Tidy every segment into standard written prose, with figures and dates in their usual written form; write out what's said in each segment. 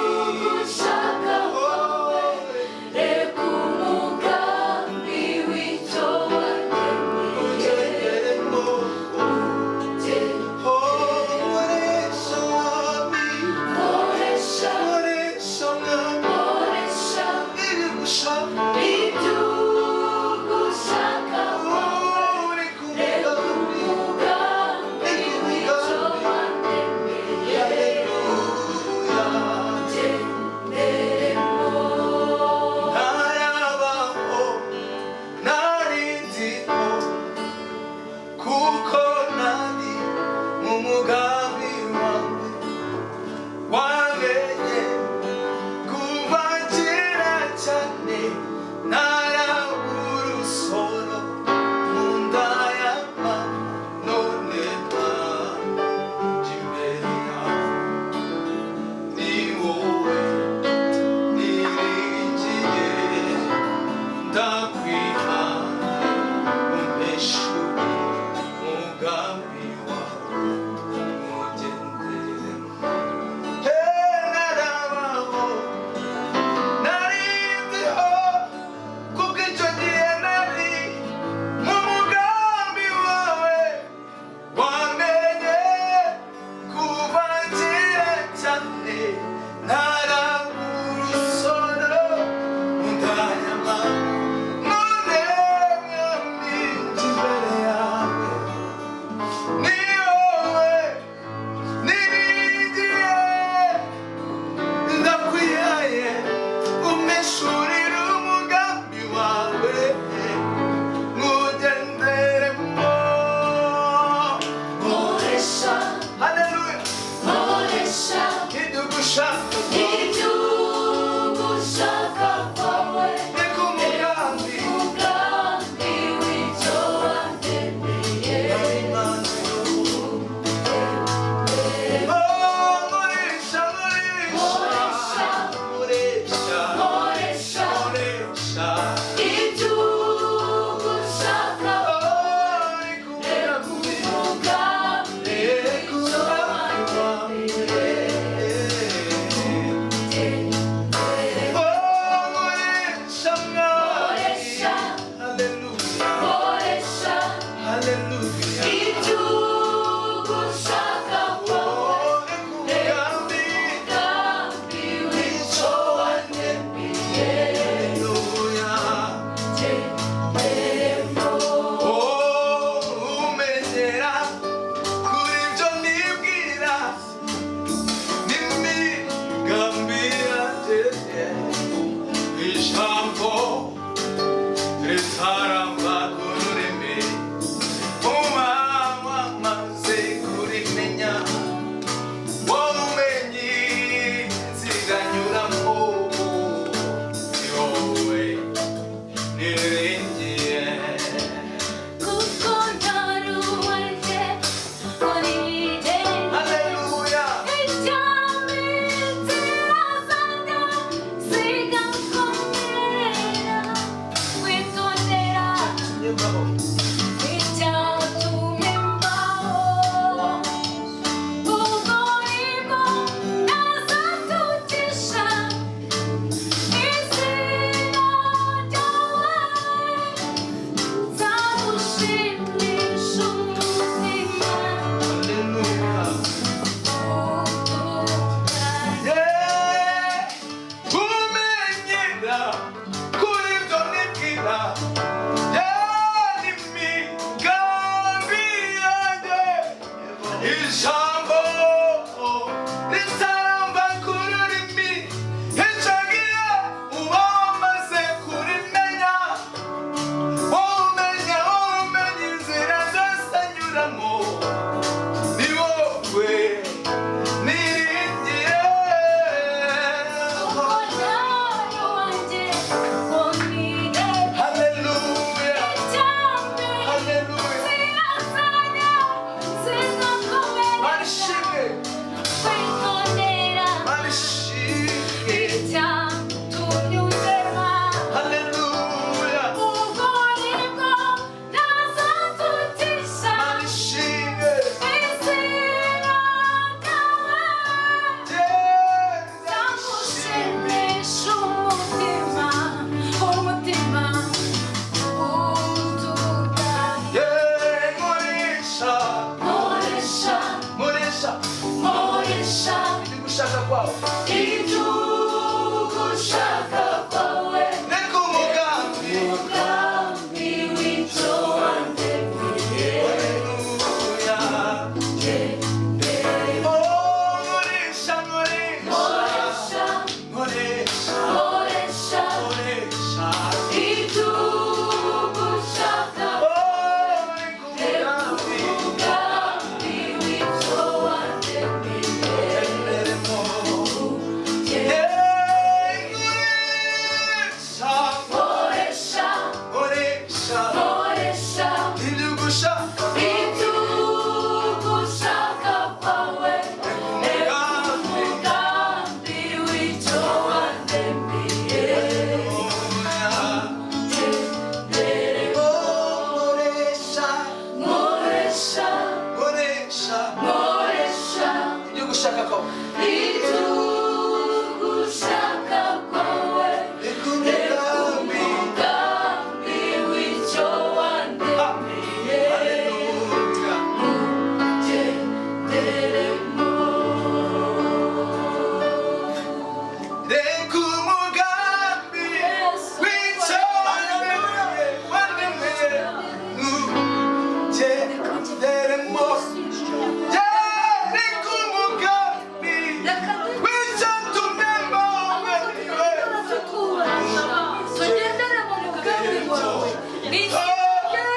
Iby'ugushaka kwawe, reka umugambi w'icyo wandemeye Ugenderemo. Oh, nkoresha, Mwami. Koresha, Nkoresha, Mwami. koresha Ibyo ugushaka. Iby'ugushaka kwawe, Oh, reka reka umugambi. Umugambi w'icyo wandemeye. Haleluya. kwawe. Iby'ugushaka kwawe. Reka umugambi. Umugambi w'icyo wandemeye. Haleluya. Oh, nkoresha, nkoresha. Nkoresha. Nkoresha. Nkoresha. Nkoresha. Iby'ugushaka. Oh, reka umugambi. Umugambi w'icyo wandemeye. Ugenderemo. Hey, nkoresha. Nkoresha. Nkoresha. Nkoresha. Iby'ugushaka. Iby'ugushaka kwawe. Reka umugambi. Umugambi w'icyo wandemeye. Haleluya. Ugenderemo. Oh, nkoresha. Nkoresha. Nkoresha. Nkoresha. Iby'ugushaka kwawe. Iby'ugushaka kwawe. Reka umugambi. Umugambi w'icyo wandemeye. Haleluya. Ugenderemo. Reka umugambi w'icyo wandemeye, wandemeye, ntugenderemo. Yeah, reka umugambi w'icyo tumemo, Tugendere mu mugambi wawe.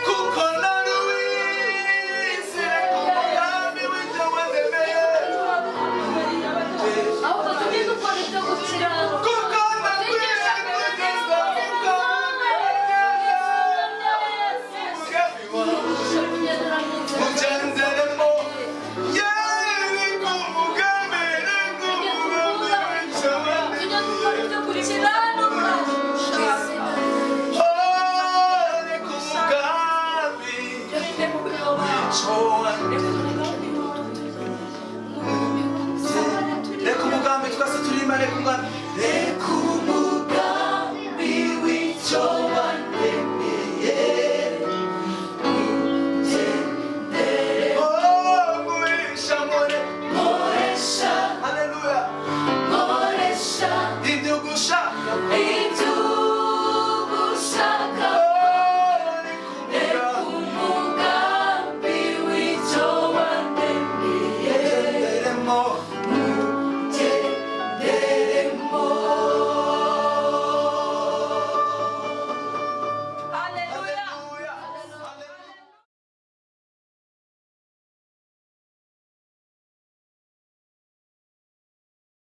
Kuko naruwize, reka umugambi w'icyo wandemeye. Ahubwo tujye dukora ibyo gukiranuka. Kuko nakwiye kugeza umugambi wawe. Ugenderemo, yeah, reka umugambi, reka umugambi w'icyo Tujye dukora wandemeye. ibyo gukiranuka. Oh, reka umugambi w'icyo wandemeye. Reka umugambi twese turirimba, reka umugambi.